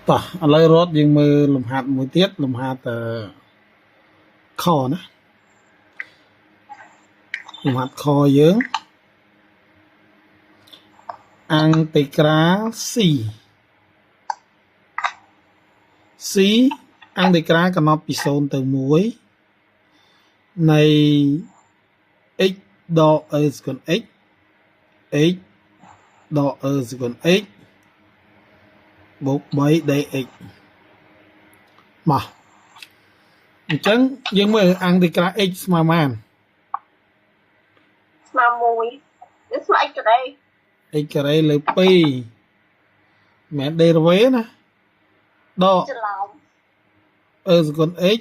តោះឥឡូវរត់យើងមើលលំហាត់មួយទៀតលំហាត់ខណាលំហាត់ខយើងអាំងតេក្រាល C C អាំងតេក្រាលកំណត់ពី0ទៅ1នៃ x ដក e ស្គុណ x x ដក e ស្គុណ x បូក3 dx មកអញ្ចឹងយើងមើលអាំងតេក្រាល x ស្មើប៉ុន្មាន ស្មើ1នេះស្មើ x ការ៉េ x ការ៉េលើ2មិនមែន derivative ណាដក ច្រឡំ e ស្គុណ x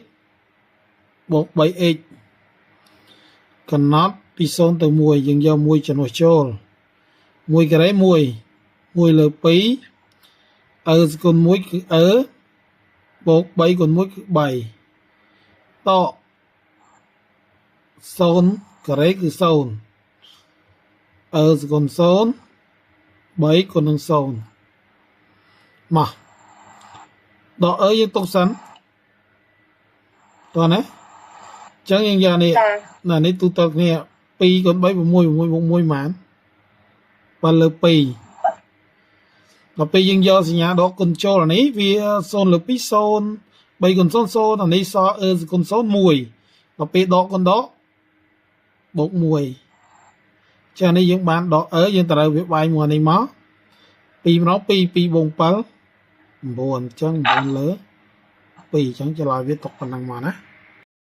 បូក 3x កំណត់ពី0ទៅ1យើងយក1ចំណុះចូល1ការ៉េ1 1លើ2 e ស្គុណ1គឺ e បូក3គុណ1គឺ3តក0ការ៉េគឺ0 e ស្គុណ0 3គុណនឹង0មកដក e យើងទុកសិនតោះណាអញ្ចឹងយើងយកនេះ ចា ណានេះទូទៅគ្នា2គុណ3 6 6បូក1ប៉ុន្មាន7លើ2ដល់ពេលយើងយកសញ្ញាដកគុណចូលអានេះវា0លើ2 0 3គុណ0 0អានេះសល់ e គុណ0 1ដល់ពេលដកគុណដកបូក1ចានេះយើងបានដក e យើងត្រូវវាបែងមួយនេះមក2ម្ដង2 2បូក7 9អញ្ចឹង9លើ2អញ្ចឹងចម្លើយវាຕົកប៉ុណ្ណឹងមកណា។